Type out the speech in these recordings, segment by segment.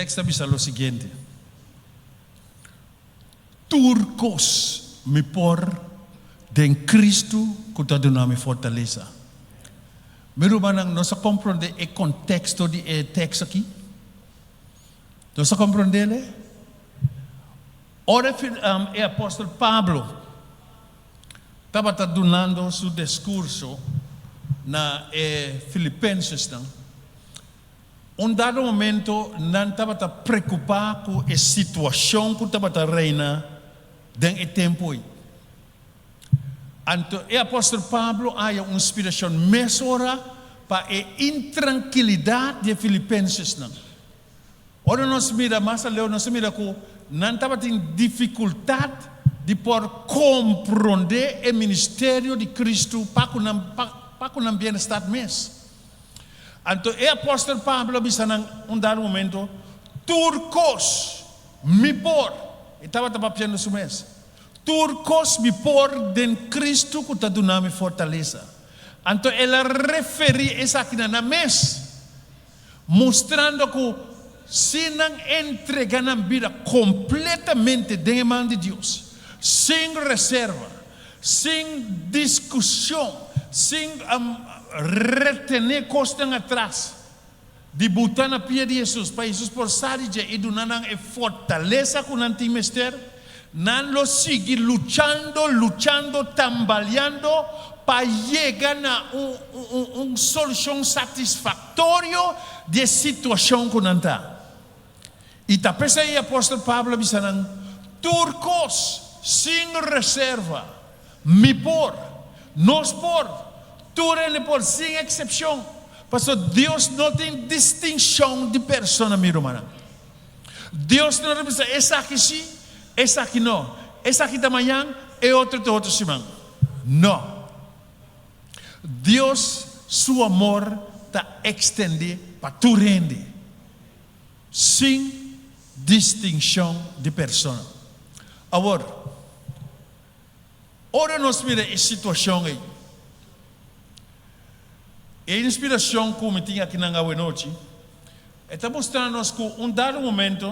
tekst ta bisa lo siguiente: Tur kos mi por den Kristu ku ta duna mi fortalesa. Mi rumannan, nos a komprondé e konteksto di e tekst aki? Nos a komprondé e? Ora e apòstel Pablo tabata dunando su diskurso na e filipensesnan, Un dado momento nan tabata preokupá ku e situashon ku tabata reina den e tempu ei. Anto e apòstel Pablo a haña un inspirashon mesora pa e intrankilidat di e filipensesnan. Ora nos mira mas aleu, nos ta mira ku nan tabatin difikultat di por komprondé e ministerio di Kristu pa ku nan pa ku nan bienestar mes. Anto e apòstel Pablo a bisa nan un dado momento, Tur kos mi por, e tabata papiando su mes, tur kos mi por den Kristu ku ta duna mi fortalesa. Anto el a referí esaki na nan mes, mustrando ku si nan entregá nan bida kompletamente den e man di Dios, sin reserva, Sin diskushon, sin retené kosnan atras, di buta na pia di Hesus, pa Hesus por sa di dje i duna nan e fortalesa ku nan tin mester, nan lo sigui luchando, luchando, tambaleando pa yega na un un solushon satisfaktorio di e situashon ku nan ta. I ta p'esei apòstel Pablo a bisa nan, Tur kos, sin reserva, mi por, nos por, tur hende por, sin eksepshon, pasobra Dios no tin distinshon di persona, mi rumannan. Dios no ta bisa, Esaki sí, esaki no, esaki ta mañan, e otro ta otro siman. No. Dios su amor ta ekstendé pa tur hende. Sin distinshon di persona. Awor, ora nos mira e situashon ei, e inspirashon ku mi tin akinan awenochi, e ta mustra nos ku un dado momento,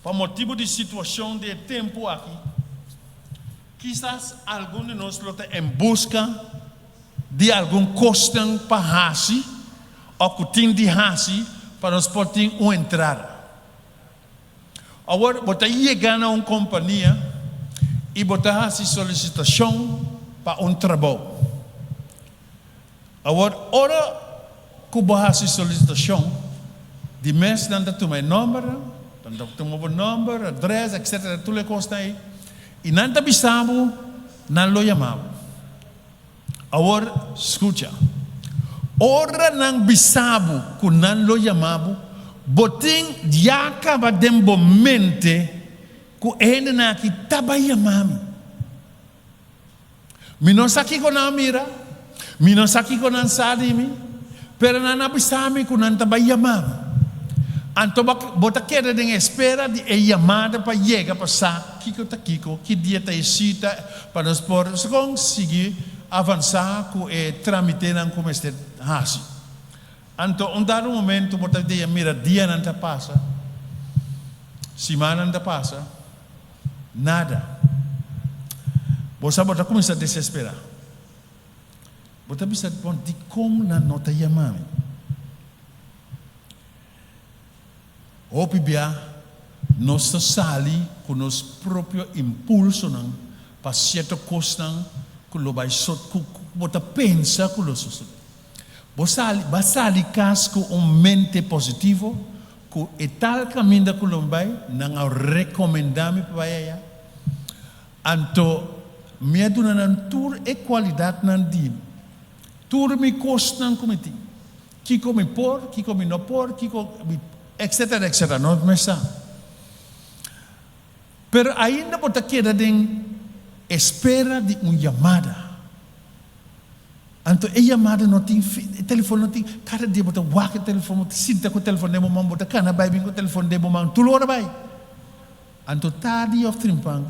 pa motibu di situashon di e tempu aki, kisas algun di nos lo ta en buska di algun kosnan pa hasi òf ku tin di hasi pa nos por tin un entrada. Awor bo ta yega na un kompania i bo ta hasi solisitashon pa un trabou. Awor ora ku bo hasi solisitashon, di mes nan ta tuma e nòmbernan, nan ta tuma bo nòmber, adrès, etsetera, tur e kosnan ei, i nan ta bisa bo, nan lo yama bo. Awor, skucha, ora nan bisa bo ku nan lo yama bo, bo tin ya kaba den bo mente ku e hendenan aki ta bai yama mi. Mi no sa kiko nan a mira, mi no sa kiko nan sa di mi, pero nan a bisa mi ku nan ta bai yama mi. Anto bo ta keda den espera di e yamada pa yega pa sa kiko ta kiko, ki dia ta e sita pa nos por kon sigui avansá ku e tramitenan ku mester hasi. Anto un dado momento bo ta deja mira dianan ta pasa, simannan ta pasa, nada. Bo sa bo ta kuminsá desesperá. Bo ta bisa, bon, dikon nan no ta yama mi? Hopi bia nos ta sali ku nos propio impulsonan pa sierto kosnan ku lo bai ku bo ta pensa ku lo sosodé. Bo sali, ba sali kas ku un mente positivo, ku e tal kaminda ku lo mi bai, nan a rekomendá mi pa bai ayá. Anto mi a duna nan tur e kualidatnan di mi, tur mi kosnan ku mi tin, kiko mi por, kiko mi no por, kiko mi, etsetera, etsetera, no mes sa. Pero ainda bo ta keda den espera di un yamada. Anto e yamada no tin fin, e telefon no tin, kada dia bo ta wak e telefon, bo ta sinta ku e telefon den bo man, bo ta kana bai bin ku e telefon den bo man, tur ora bai. Anto tardi òf trimpan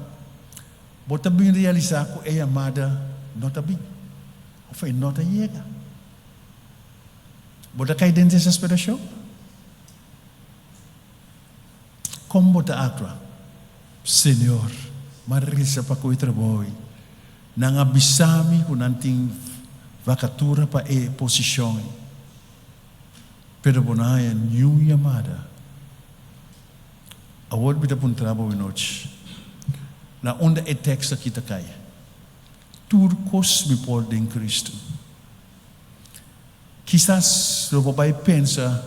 bo ta bin realisá ku e yamada no ta bin, òf e no ta yega. Bo ta kai den desesperashon? Kon bo ta aktua? Señor, m'a resa pa ku e trabou ei. Nan a bisa mi ku nan tin vakatura pa e posishon ei. Pero bo no a haña niun yamada. Awor mi ta puntra bo anochi, na unda e tekst aki ta kai? Tur kos mi por den Kristu. Kisas lo bo bai pensa,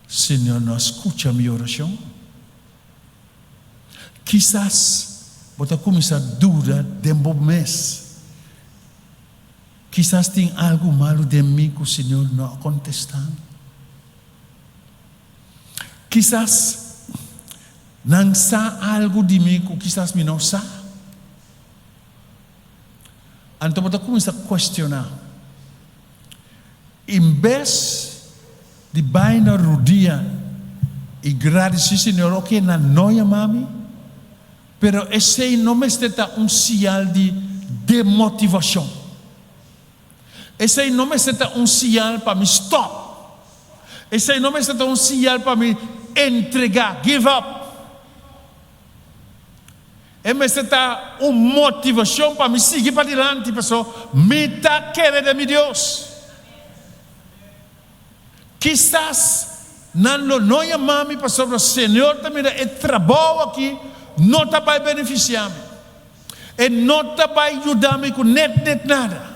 Señor no a skucha mi orashon. Kisas bo ta kuminsá duda den bo mes. Kisas tin algu malu den mi ku Señor no a kontestá mi. Kisas nan sa algu di mi ku kisas mi no sa. Anto bo ta kuminsá kuestioná. En bes di bai na rudia i gradisí Señor, oke, nan no yama mi, pero esei no mester ta un siñal di demotivashon. Esei no mester ta un siñal pa mi stòp. Esei no mester ta un siñal pa mi entregá, give up. E mester ta un motivashon pa mi sigui padilanti, paso mi ta kere den mi Dios. Kisas nan lo no yama mi pasobra Señor ta mira e trabou aki no ta bai benefisiá mi. E no ta bai yuda mi ku net net nada.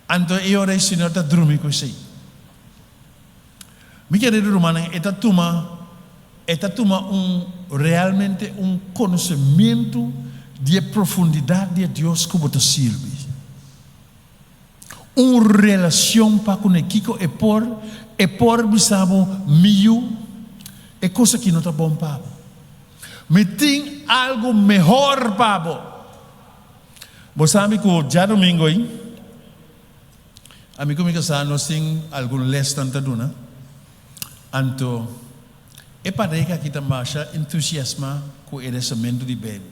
Anto e ora ei Señor ta drumi ku esei. Mi kerido rumannan, e ta tuma, e ta tuma un, realmente un konosementu di e profundidat di e Dios ku bo ta sirbi. Un relashon pa kuné. Kiko e por? E por bisa bo, Mi yu, e kos aki no ta bon pa bo. Mi tin algu mehor pa bo. Bo sabi ku djadumingu ei, Ami ku mi kasá nos tin algun lesnan ta duna, anto e pareha aki ta masha entusiasmá ku e lesamentu di Beibel.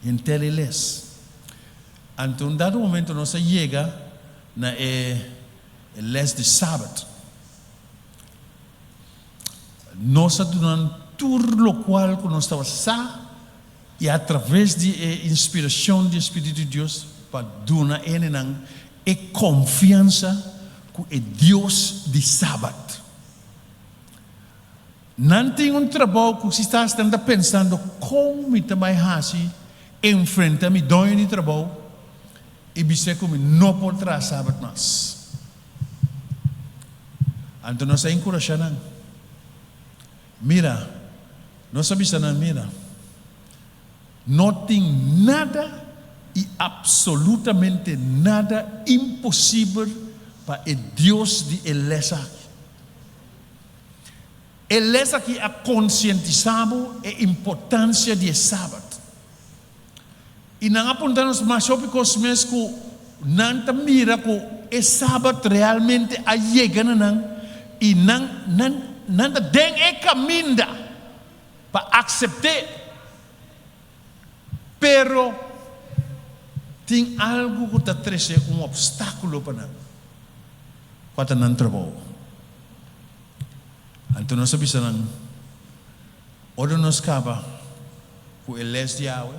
Henter e les. Anto un dado momento nos a yega na e les di Sabat. Nos a duna nan tur lokual ku nos tabata sa i atraves di e inspirashon di e Spiritu di Dios pa duna hendenan E konfiansa ku e Dios di Sabat. Nan tin un trabou ku kisas nan ta pensando kon mi ta bai hasi enfrenta mi doño di trabou i bis'é ku mi no por traha Sabat mas. Anto nos a enkurashá nan. Mira, nos a bisa nan, mira. No tin nada i absolutamente nada imposibel pa e Dios di e les aki. E les aki a konsientisá bo e importansia di e Sabat. I nan a puntra nos masha hopi kos mes ku nan ta mira ku e Sabat realmente a yega na nan i nan nan nan ta den e kaminda. Pa aksept'é. Pero tin algu ku ta trese un opstákulo pa nan, kua ta nan trabou. Anto nos a bisa nan, Ora nos kaba ku e lès di awe,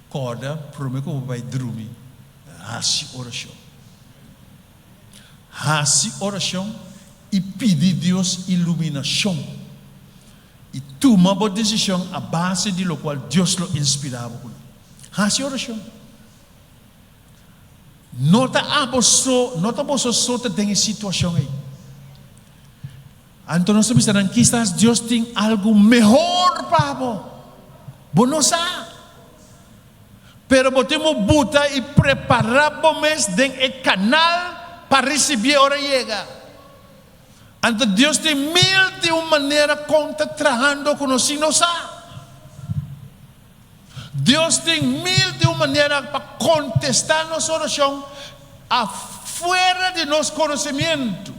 kòrda promé ku bo bai drumi, hasi orashon. Hasi orashon i pidi Dios iluminashon i tuma bo desishon a base di lokual Dios lo inspirá bo kuné. Hasi orashon. No ta abo so, no ta boso so ta den e situashon ei. Anto nos ta bisa nan, kisas Dios tin algu mehor pa bo. Bo no sa. Pero bo tin bo buta i prepará bo mes den e kanal pa risibié ora e yega. Anto Dios tin mil di un manera kon ta trahando ku nos sin nos sa. Dios tin mil di un manera pa kontestá nos orashon afuera di nos konosemientu,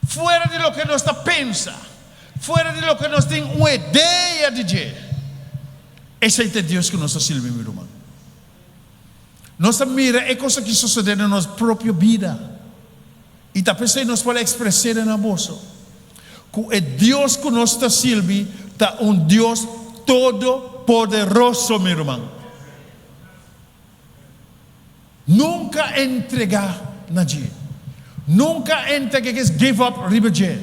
fuera di loke nos ta pensa, fuera di loke nos tin un idea di dje. Esei ta e Dios ku nos ta sirbi, mi ruman. Nos ta mira e kos aki sosodé den nos propio bida, i ta p'esei nos por ekspres'é den na boso. Ku e Dios ku nos ta sirbi ta un Dios todopoderoso, mi ruman. Nunka entregá na dje. Nunka entregá kes give up riba dje.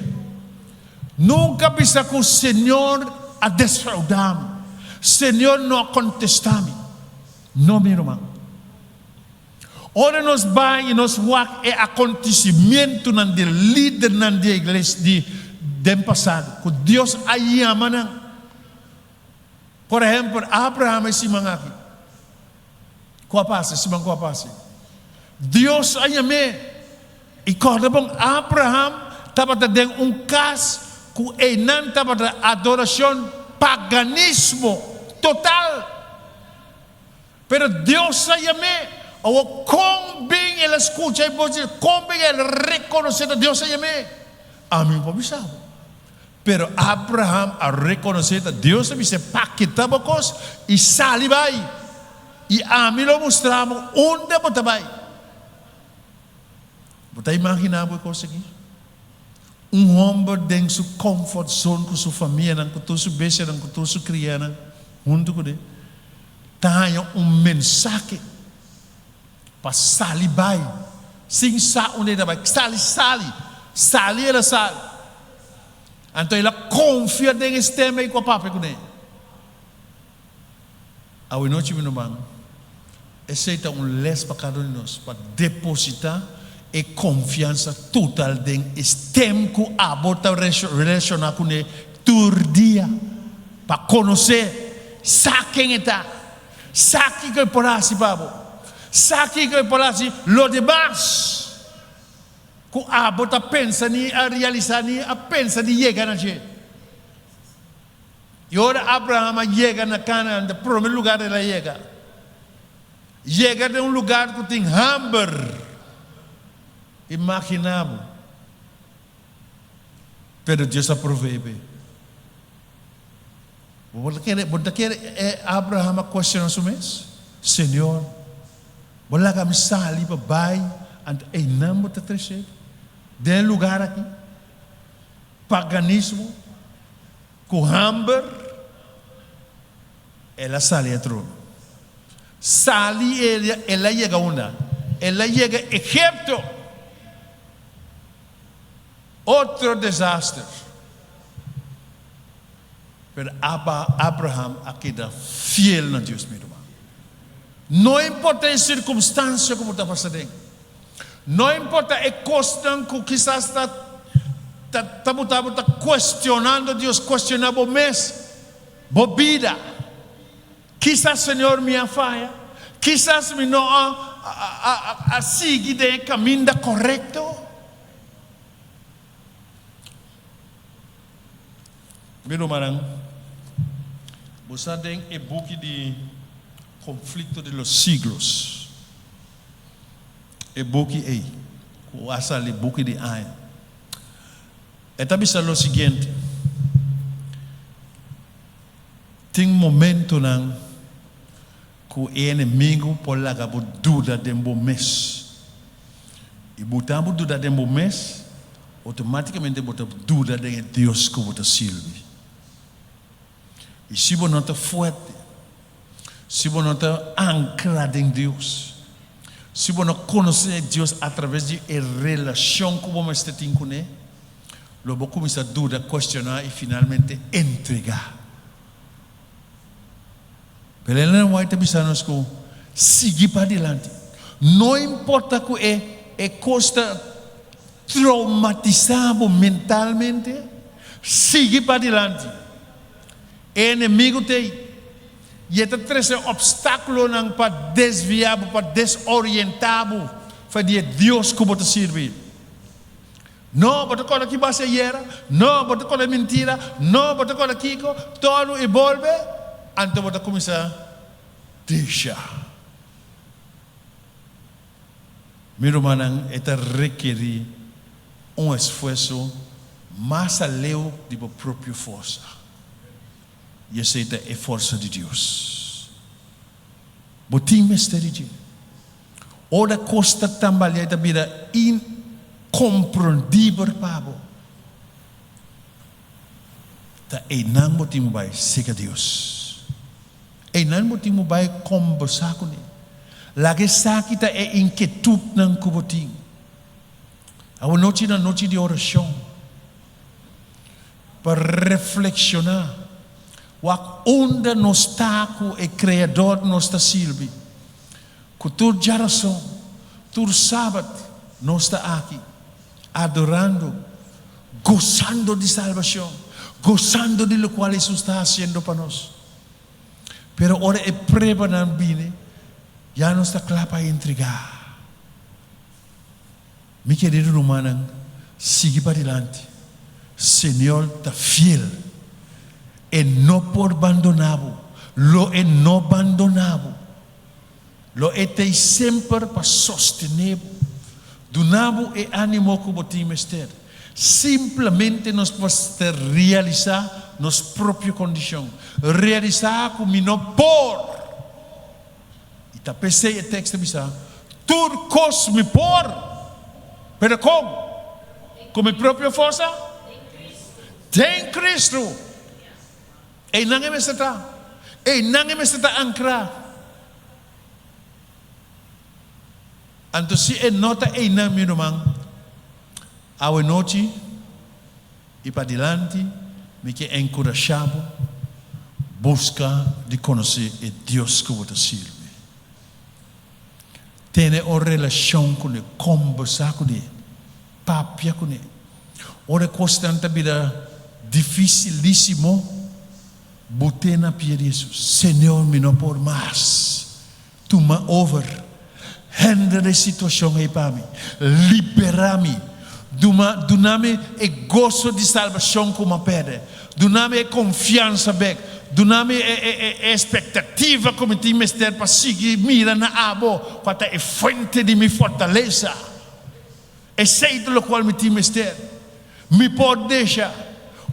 Nunka bisa ku Señor a desfraudá mi, Señor no a kontestá mi. No, mi ruman. Ora nos bai i nos wak e akontesimentunan di lidernan di e iglesia di den pasado ku Dios a yama nan, por ehèmpel Abraham e siman aki ku a pasa, e siman ku a pasa, Dios a yam'é i kòrda bon Abraham tabata den un kas ku einan tabata adorashon paganismo total. Pero Dios a yam'é. Awor, kon bin el a skucha e bos di Dios? Kon bin el a rekonosé ta Dios a yam'é? Ami no por bisa bo. Pero Abraham a rekonosé ta Dios a bis'é, Paketá bo kos i sali bai, i ami lo mustra bo unda bo ta bai. Bo ta imaginá bo e kos aki? Un hòmber den su comfort zone ku su famianan, ku tur su bestianan, ku tur su krianan huntu kuné. Ta haña un mensahe pa sali bai sin sa unda e ta bai. Sali, sali, sali el a sali. Anto el a konfia den e stem ei ku a papia kuné. Awenochi mi ruman, esei ta un les pa kada un di nos, pa depositá e konfiansa total den e stem ku abo ta relashoná kuné tur dia. Pa konosé, sa ken e ta, sa kiko e por hasi pa bo, sa kiko e por hasi lo demas ku abo ta pensa ni a realisá ni a pensa di yega na dje. I ora Abraham a yega na Canaan, ta promé lugar el a yega. Yega den un lugar ku tin hamber. Imaginá bo. Pero Dios a proveé p'e. Bo ta kere, bo ta kere e Abraham a cuestiona su mes? Señor, bo laga mi sali pa bai, anto einan bo ta trece den e lugar aki? Paganismo, cu hamber, el a sali atrobe. Sali el a yega unda? El a yega Egipto. Otro desaster. Pero Abraham a keda fiel na Dios, mi ruman. No importa e circunstancia cu bo ta pasa den, no importa e cosnan cu kisas ta ta buta bo ta cuestionando Dios, cuestiona bo mes, bo bida. Kisas, Señor, mi a faya. Kisas mi no a sigui den e caminda corecto. Mi rumannan, bo sa den e buki di Conflicto de los Siglos, e buki ei cu a sali buki di aña, e ta bisa lo siguiente, Tin momentonan ku e enemigu por laga bo duda den bo mes. I bo ta bo duda den bo mes, outomátikamente bo ta duda den e Dios ku bo ta sirbi. I si bo no ta fuerte, si bo no ta ankra den Dios, si bo no konosé Dios atraves di e relashon ku bo mester tin kuné, Lo bo kuminsá duda, kuestioná i finalmente entregá. Pero Elena White ta bisa nos ku sigui padilanti. No importa ku e e kos ta traumatisá bo mentalmente, sigui padilanti. E enemigu t'ei i e ta trese opstákulonan pa desviá bo, pa desorientá bo for di e Dios ku bo ta sirbi. No, bo ta kòrda ki base ayera? No, bo ta kòrda e mentira? No, bo ta kòrda kiko? Tòru i bolbe, anto bo ta kuminsá desha. Mi rumannan, e ta rekerí un esfuerso mas aleu di bo propio forsa, i esei ta e forsa di Dios. Bo tin mester di dje. Ora kos ta tambaleá i ta bira inkomprondibel pa bo. Ta einan bo tin ku bai serka Dios. Einan bo tin ku bai kombersá kuné. Laga esaki ta e inkietutnan ku bo tin. Awanochi na nochi di orashon pa reflekshoná wak unda nos ta ku e Kreador nos ta sirbi. Ku tur djarason, tur sabat nos ta aki adorando, gosando di salbashon, gosando di lokual Hesus ta hasiendo pa nos. Pero ora e pruebanan bini, ya nos ta kla pa entregá. Mi kerido rumannan, sigui padilanti. Señor ta fiel. E no por bandoná bo. Lo e no bandoná bo. Lo e t'ei semper pa sostené bo, duna bo e ánimo ku bo tin mester. Simplemente nos mester realisá nos propio kondishon, realisá ku mi no por. I ta p'esei e tekst ta bisa, Tur kos mi por, pero kon? Ku mi propio forsa? Den Kristu. Einan e mester ta. Einan e mester ta ankrá. Anto si e no ta einan, mi ruman, awe nochi i padilanti mi ke enkurashá bo buska di konosé e Dios ku bo ta sirbi. Tene un relashon kuné, kombersá kuné, papia kuné. Ora e kosnan ta bira difisilísimo, bo te na pia di Hesus, Señor, mi no por mas. Tuma over. Hèndel e situashon ei pa mi. Liberá mi. Duma, duna mi e goso di salbashon ku mi a pèrdè. Duna mi e konfiansa bèk. Duna mi e, e, e, e espektativa ku mi tin mester pa sigui mira na abo, kua ta e fuente di mi fortalesa. Esei ta lokual mi tin mester. Mi por desha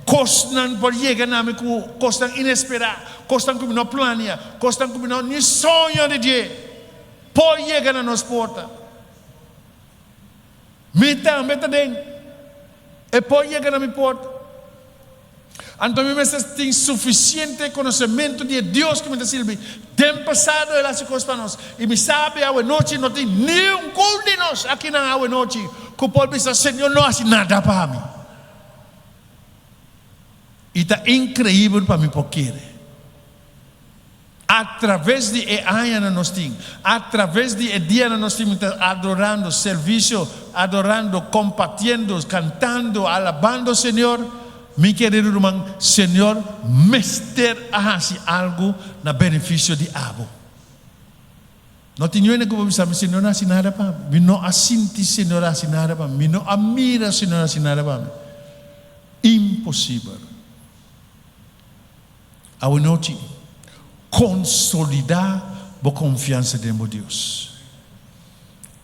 kosnan por yega na mi ku kosnan inesperá, kosnan ku mi no plania, kosnan ku mi no ni soña di dje por yega na nos porta. Mi tambe ta den. E por yega na mi porta. Anto mi mester tin sufisiente konosementu di e Dios ku mi ta sirbi. Den pasado el a hasi kos pa nos, i mi sabi awenochi no tin ningun di nos akinan awenochi ku por bisa, Señor no hasi nada pa mi. I ta inkreibel pa mi por kere. Atraves di e añanan nos tin, atraves di e dianan nos tin, mi ta adorando, servisio, adorando, kompartiendo, kantando, alabando Señor. Mi kerido ruman, Señor mester a hasi algu na benefisio di abo. No tin niun hende ku por bisa mi, Señor no a hasi nada pa mi. Mi no a sinti Señor a hasi nada pa mi. Mi no a mira Señor a hasi nada pa mi. Imposibel. Awanochi, konsolidá bo konfiansa den bo Dios,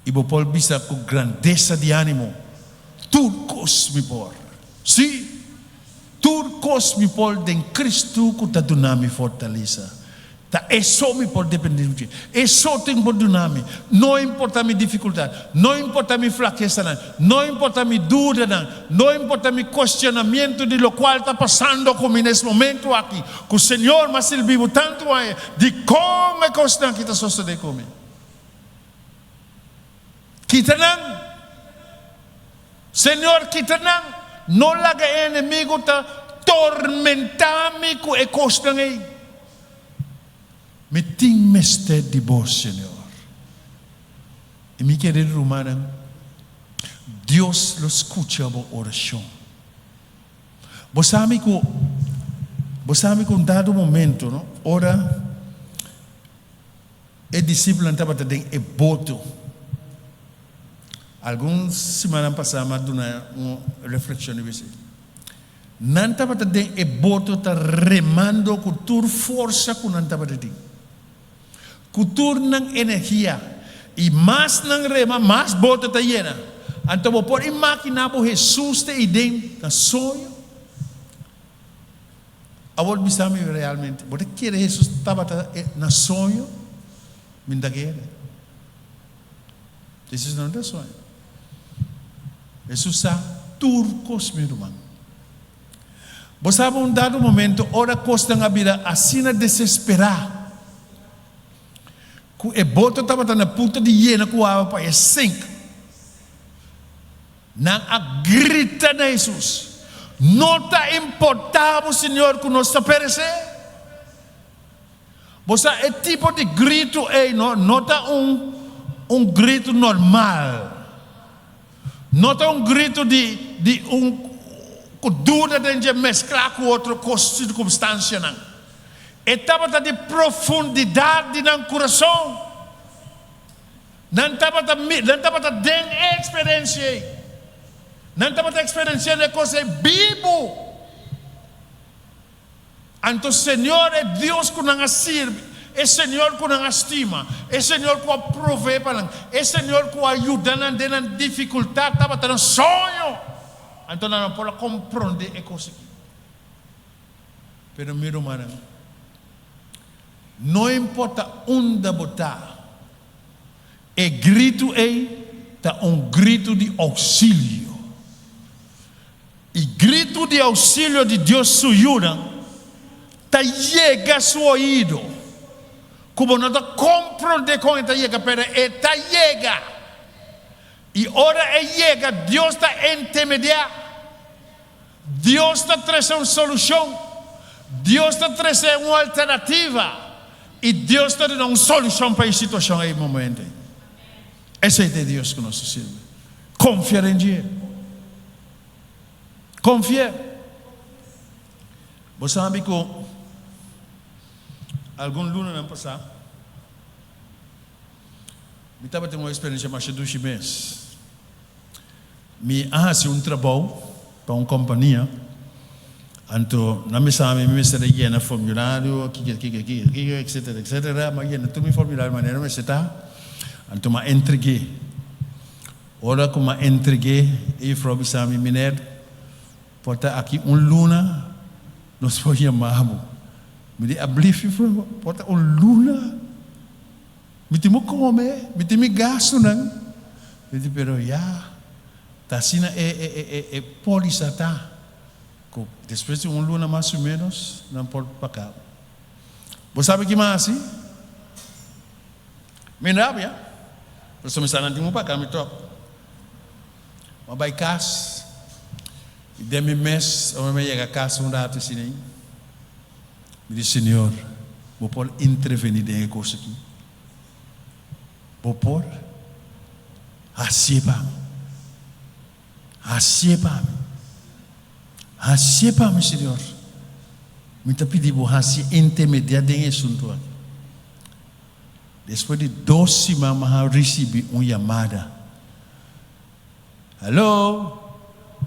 i bo por bisa ku grandesa di ánimo, Tur kos mi por. Sí, tur kos mi por den Kristu ku ta duna mi fortalesa. Ta e so mi por dependé di dje. E so tin por duna mi. No importá mi difikultat, no importá mi flakesanan, no importá mi dudanan, no importá mi kuestionamentu di lokual ta pasando ku mi na es momentu aki, ku Señor m'a sirbi bo tantu aña, dikon e kosnan aki ta sosodé ku mi? Kita nan! Señor, kita nan! No laga e enemigu ta tormentá mi ku e kosnan ei. Mi tin mester di bo, Señor. I mi kerido rumannan, Dios lo skucha bo orashon. Bo sabi ku, bo sabi ku un dado momento, no, ora e disipelnan tabata den e boto, algun simannan pasá mi a duna un reflekshon riba esei. Nan tabata den e boto ta remando ku tur forsa ku nan tabata tin, ku tur nan energia, i mas nan rema, mas boto ta yena. Anto bo por imaginá bo Hesus ta ei den na soño? Awor bisa mi realmente, bo ta kere Hesus tabata na soño? Mi no ta kere. Hesus no ta soño. Hesus sa tur kos, mi ruman. Bo sabi un dado momento ora kosnan a bira asina desesperá ku e boto tabata na punto di yena ku awa pa e sink. Nan a grita na Hesus, No ta importá bo, Señor, ku nos ta peresé? Bo sa, e tipo di gritu ei no no ta un un gritu normal. No ta un gritu di di un ku duda den dje mesklá ku otro kos sirkumstansianan. E tabata di profundidat di nan kurason. Nan tabata nan tabata den e eksperensia ei. Nan tabata eksperensiando e kos ei bibu. Anto Señor, e Dios ku nan a sirbi, e Señor ku nan a stima, e Señor ku a proveé pa nan, e Señor ku a yuda nan den nan difikultat tabata nan soño. Anto nan no por a komprondé e kos aki. Pero mi rumannan, no importa unda bo ta, e gritu ei ta un gritu di ousilio. E gritu di ousilio di Dios su yunan ta yega su oido, ku bo no ta komprondé kon e ta yega, pero e ta yega. I ora e yega, Dios ta entemediá. Dios ta trese un solushon. Dios ta trese un alternativa. I Dios ta duna un solushon pa e situashon ei momento ei. Esei ta e Dios ku nos ta sirbi. Konfia den dje. Konfia. Bo sabi ku algun lunanan pasá mi tabatin un eksperensia masha dushi mes. Mi a hasi un trabou pa un kompania, anto nan bisa mi mi mester a yena formulario, kiko, kiko, kiko, kiko, etsetera, etsetera. Mi a yena tur mi formulario manera mester ta, anto mi a entreg'é. Ora ku mi a entreg'é, e jufrou bisa mi, Meneer, por ta aki un luna nos por yama bo. Mi di, Ablief, jufrou, por ta un luna? Mi tin bo kome, mi tin mi gastunan. Mi di, pero ya, ta asina e e e e e polisa ta, ku despues di un luna mas o menos nan por paka bo. Bo sabi ki mi a hasi? Mi rabia, pasobra mi sa nan tin ku paka mi tòg. Mi a bai kas, i den mi mes, ora mi a yega kas un ratu asina ei, Mi di, Señor, Bo por intervení den e kos aki? Bo por? Hasié pa mi. Hasié pa mi. Hasié pa mi, Señor. Mi ta pidi Bo hasi intermediá den e asuntu aki. Despues di dos siman mi a risibí un yamada. Hallo,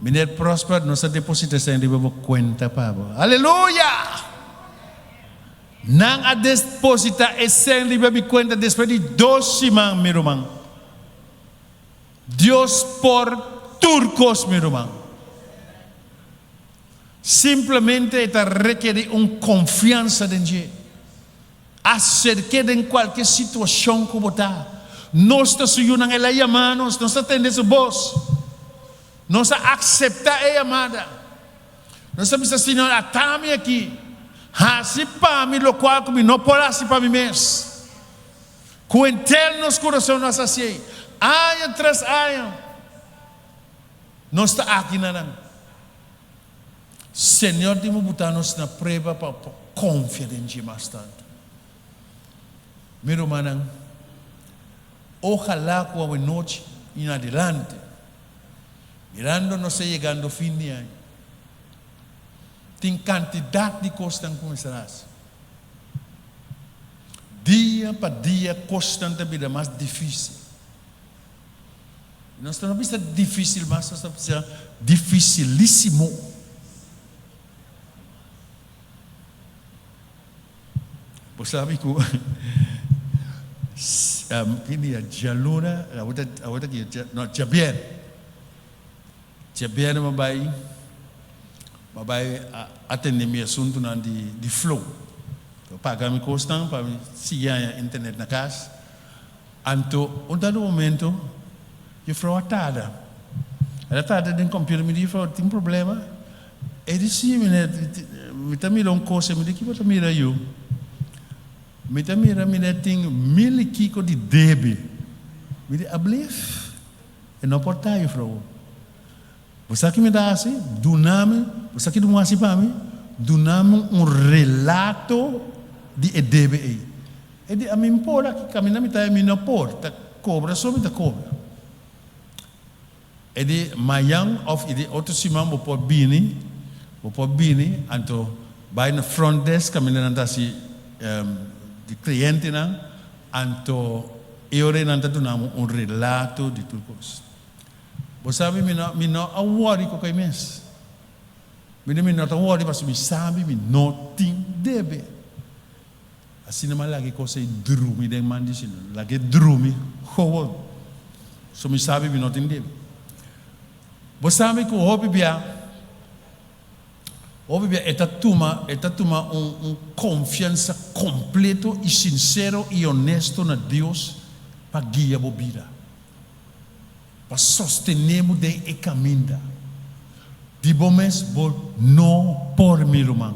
Meneer Prosper, nos a deposita esei riba bo cuenta pa bo. Aleluya! Nan a deposita esei riba mi cuenta despues di dos siman, mi ruman. Dios por tur cos, mi ruman. Simplemente e ta rekeri un confiansa den dje. Aserk'é den kualke situashon ku bo ta. Nos ta su yunan, el a yama nos, nos ta tende su bos. Nos a akseptá e yamada. Nos ta bisa, Señor, ata mi aki. Hasi pa mi lokual ku mi no por hasi pa mi mes. Ku henter nos kurason nos a hasié. Aña tras aña nos ta aki na nan. Señor tin bo buta nos na prueba pa por confia den dje mas tanto. Mi rumannan, ojalá cu awe nochi y na adelante, mirando nos ta yegando fin di aña, tin cantidad di cosnan cu mester haci. Dia pa dia cosnan ta bira mas dificil. Nos ta no bisa difícil mas, nos ta bisa dificilísimo. Bo sabi ku ki dia? Djaluna, awor ta awor ta ki dia? No, djabièrnè. Djabièrnè mi a bai mi a bai atendé mi asuntunan di di flow. Paga mi kosnan pa mi sigui haña internet na kas. Anto un dado momento juffrouw a tarda. El a tarda den computer. Mi di, juffrouw, tin problema? E di, Si, meneer, mi ta mira un kos. Mi di, Ki bo ta mira, yu? Mi ta mira, meneer, tin mil i kiko di debe. Mi di, Ablief, e no por ta, juffrouw. Bo sa ki mi ta hasi? Duna mi, bo sa ki bo hasi pa mi? Duna mi un relato di e debe ei. E di, Ami por aki kaminda mi ta, mi no por. Ta kobra so mi ta kobra. E di, Mayan of e di otro siman bo por bini, bo por bini, anto bai na front desk kaminda nan ta hasi di klientenan, anto e ora ei nan ta duna bo un relato di tur kos. Bo sabi mi no mi no a wòri ku koi mes. Mi di mi no ta wòri pasobra mi sabi mi no tin debe. Asina mi a laga e kos ei drumi den man di Señor. Laga e drumi gewoon. So mi sabi mi no tin debe. Bo sabi ku hopi bia, hopi bia e ta tuma, e ta tuma un un konfiansa kompleto i sinsero i honesto na Dios pa guia bo bida. Pa sostené bo den e kaminda. Di bo mes bo no por, mi ruman.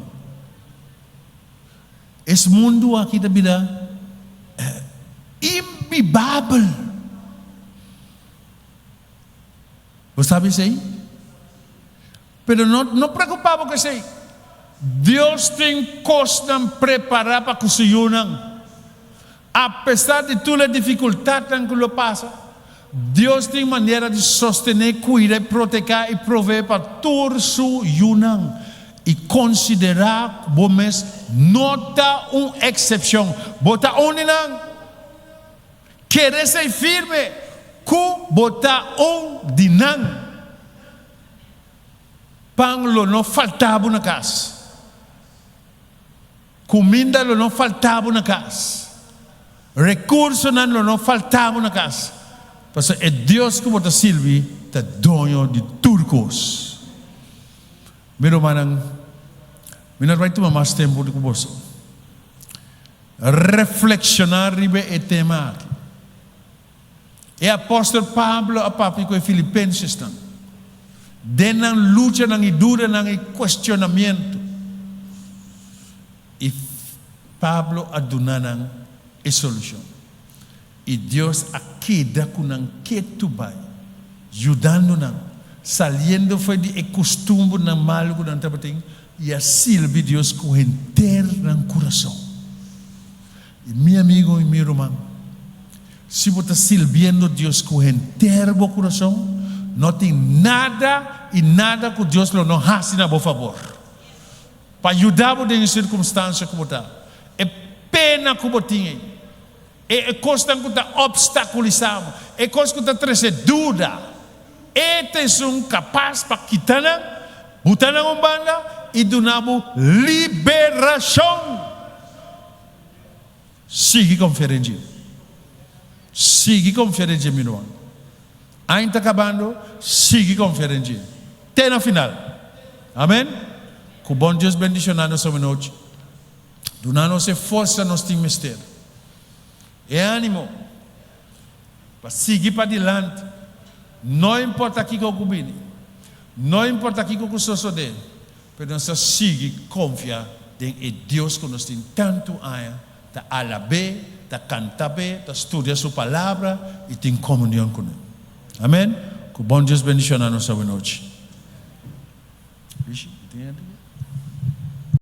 Es mundu aki ta bira imbibabel. Bo sabi esei? Pero no no preocupa bo ku esei. Dios tin kosnan prepará pa ku su yunan. Apesar di tur e difikultatnan ku lo pasa, Dios tin manera di sostené, kuida i proteká i proveé pa tur su yunan. I konsiderá ku bo mes no ta un eksepshon. Bo ta un di nan. Kere esei firme ku bo ta un di nan. Pan lo no falta bo na kas. Kuminda lo no falta bo na kas. Rekursonan lo no falta bo na kas. Pasobra e Dios ku bo ta sirbi ta doño di tur kos. Mi rumannan, mi no ta bai tuma mas tempu ku boso. Reflekshoná riba e tema aki. E apòstel Pablo a papia ku e filipensesnan den nan luchanan i dudanan i kuestionamentu. I Pablo a duna nan e solushon. I Dios a keda ku nan ketu bai, yudando nan, saliendo for di e kustumbernan malu ku nan tabatin i a sirbi Dios ku henter nan kurason. I mi amigo i mi ruman, si bo ta sirbiendo Dios ku henter bo kurason, no tin nada i nada ku Dios lo no hasi na bo fabor pa yuda bo den e sirkumstansia ku bo ta, e pena ku bo tin ei, e kosnan ku ta opstakulisá bo, e kos ku ta trese duda. E ta esun kapas pa kita nan, buta nan un banda i duna bo liberashon. Sigui konfia den dje. Sigui konfia den dje, mi ruman. Aña ta kabando, sigui konfia den dje. Te na final. Amen. Ku bon Dios bendishoná nos awenochi. Duna nos e forsa nos tin mester. E ánimo pa sigui padilanti. No importa kiko ku bini. No importa kiko ku sosodé. Pero nos ta sigui konfia den e Dios ku nos tin tantu aña ta alab'é, ta kanta p'e, ta studia su Palabra i tin komunion kuné. Amen. Ku bon Dios bendishoná nos awenochi. Rishi, bo tin hende aki?